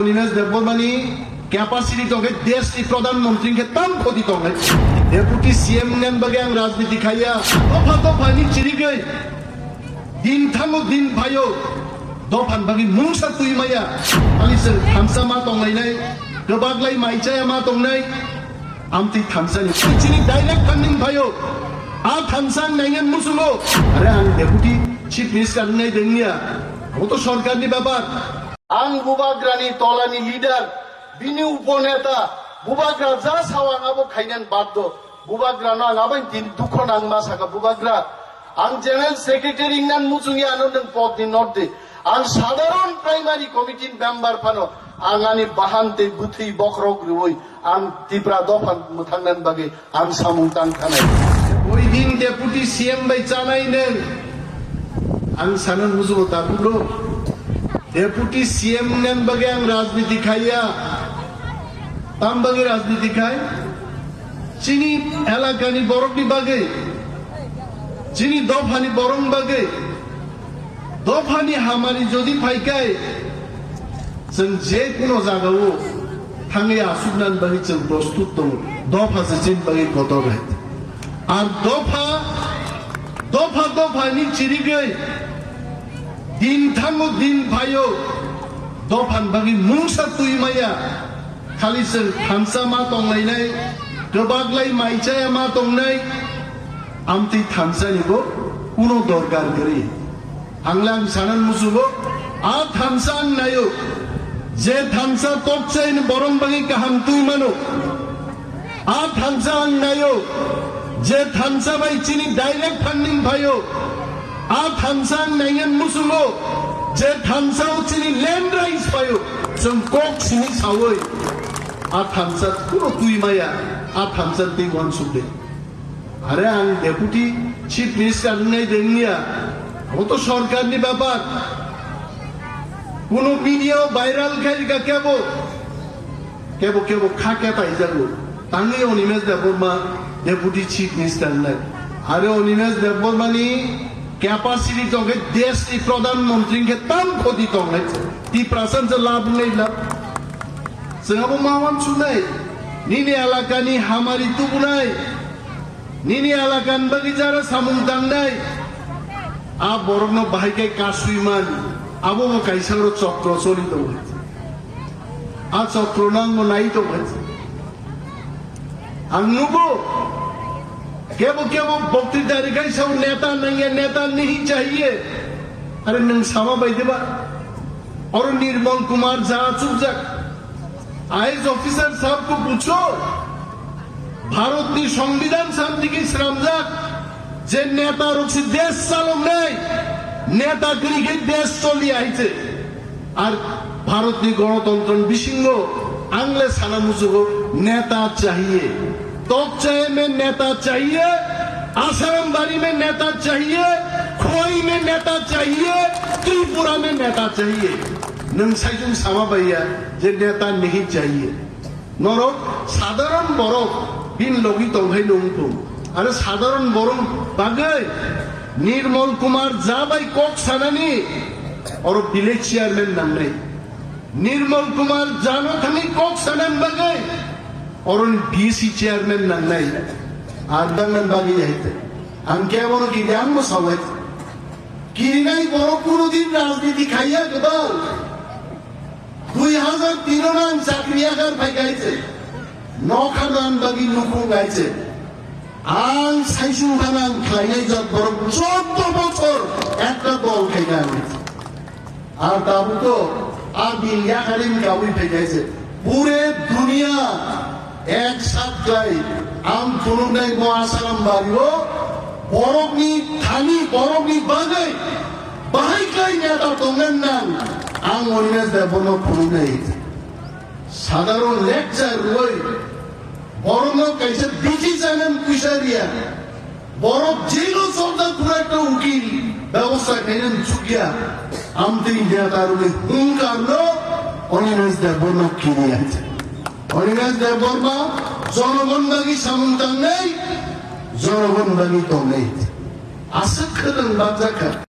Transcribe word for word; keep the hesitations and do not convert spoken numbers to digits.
Animesh Debbarmani capacity tongkhe desh ni pradhan mantri khe tam khoti tongnai. Deputy C M nen bagwi ang rajniti khaiya. Dopha dopha ni chirigwi din thango din phayo. Dophan bagwi mungsa twi maya. Ani se thansa ma tonglainai. Kwbaglai mai chaya ma tongnai. Amtwi thansa ni. Chini direct funding phayo. A thansa ang naingan musungo. Are ang deputy chief minister nai dengya. Abo to sorkar ni bapar. Ang bubagrani tolani leader, bini uponeta, bubagra ja sao ang abo khainan baddo. Bubagrano ang aboni tin dukho nangma saka bubagra. Ang general secretary ingnan muchungya ano nwng pod ni norde. Ang sadharon primary committee ni member phano ang ani bahan tei bwthwi bokhorok rwui ang Tipra dopha mwthangnan bagwi ang samung tang thanai. Oi din deputy C M bai chanai nwng. Ang sana musugo tabulo. Deputy C M nwng bagwi ang rajniti khaiya. Tam bagwi rajniti khai? Chini elakani borokni bagwi. Chini dophani borokni bagwi. Dophani hamari jodi phaikai, chwng je kuno jagao thangwi aswknani bagwi chwng prostut tongo. Dopha se chini bagwi kotor hai. Ar dopha, dopha, dophani chirigwi din thango, din phaio, dophani bagwi mungsa twi maya. Khali chwng thansa ma tonglainai, kwbaglai mai chaya ma tongnai, amtwi thansa ni bo kuno dorkar kwrwi. Ang lang sanan musugo, a thansa ang nayo, je thansa tokchai ni borong bagwi kaham twi mano. A thansa ang nayo, je thansa bai chini direct funding phaio. A thansa ang naingan musungo, je thansa o chini land rights phaio. Chwng kok sini sawi, a thansa kuno twi maya, a thansa twi wansuk de. Are ang deputy chief minister wngnai de wngya, abo to sorkar ni bapar. Kuno media o viral khai rika kebo. Kebo kebo kha khe paijago. Tangwi Animesh Debbarma Deputy Chief Minister nai. Are Animesh Debbarma ni capacity tongkhe desh ni pradhan mantri khe tam khoti tongnai. Tiprasa se lab nai lab. Chwng abo ma wansuknai. Nini elaka ni hamari tubunai. Nini elaka ni bagwi jara samung tangnai. A borok no bahai khe kasui man. Abo bo kaisa oro chokro choli tongo. A chokro no ang bo nai tongo. Ang nugo. Kebo kebo boktrita rikai sao neta nangya, neta nahi chahiye. Are nwng sama bai diba? Oro Nirmal Kumar Jha chukjak. I A S officer sahab ko pucho. Bharat ni Songbidan samtiki sramjak. Je neta rok se desh chaloknai. Neta kwrwi khe desh choli ahiche. Ar Bharatni Ganatantrani bisingo ang le sana muchugo neta chahiye. Tok chahe mein neta chahiye, Asarambari mein neta chahiye, Khowai mein neta chahiye, Tripura mein neta chahiye. Nwng saichung sama baiya je neta nahi chahiye. Norok sadharon borok bini logi tongkhai nung thung. Aro sadharon borok bagwi Nirmal Kumar Jha bai kok sanani oro village chairman nangnai. Nirmal Kumar Jha no thani kok sanani bagwi oro B C chairman nangnai. Ang nangnani bagwi hai te. Ang kebono kiri ang bo sawai. Kirinai borok kuno din rajniti khaiya kwbang. Dui hajar tino nang chakri yagar phai gaise. Nokha nang bagi nukhung gaise. Ang saisung hanang khlainai jat borok chuddo bochor ekta dol khaina ang. Ar tabuk to a bil yakarin kawi phai gaise. Pure duniya Ek sak khlai ang phunuknai bo Asarambari o borokni thani, borokni bagwi bahai khlai neta tongna nang, ang Animesh Debbarma phunuknai. Sadharon lecture rwui borokno kaisa bithi chanam puisa riya. Borok jelo chorda khura ekta ukil bebosta khaina chukya. Amtwi India taruni hungkarno Animesh Debbarma kiriya. Animesh Debbarma jonogon bagi samung tangnai, jonogon bagi tongnai. Aswk khwtwng bakjakha.